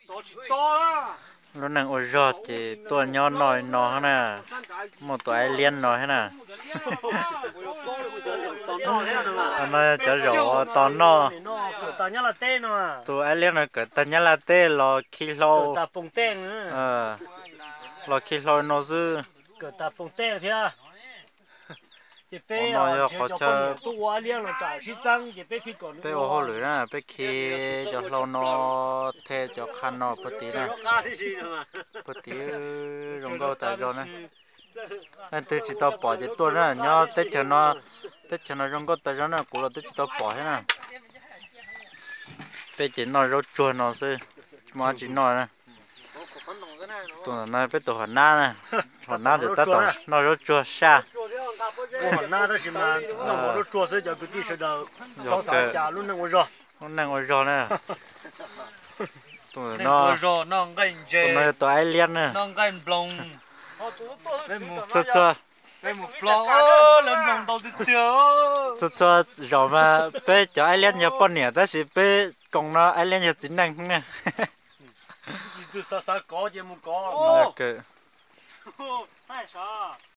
Lub neej ua zog ces tuaj nyob noj li no na. Muaj tus aib liab no thiab na. No cov zaum tos noj. Tus aib liab no kawm tag Nyab Laj teb los khi hlau, los khi hlau no xwb. Qhov no yog qhov chaw peb ua hauj lwm na, peb khi cov hlau no, the cov qha no puag tid na. Puag tid zoo nkauj tas zog na. Leej twg tsis tau pom ces tuaj na, nyob teb chaws no, teb chaws no zoo nkauj tas zog na, kuv los twb tsis tau pom thiab na. Peb ces noj zaub tsuag no xwb, tsis muaj dab tsi noj na. Tus no peb tus hom nab, hom nab ntawm tab tom noj zaub tsuag saj. Lub neej ua zog na. Tus no, tus no yog tus aib liab na. Txhua txhua, txhua txhua zaum mas peb cov aib liab yog poj niam tab sis peb koom no aib liab yog txiv neej na.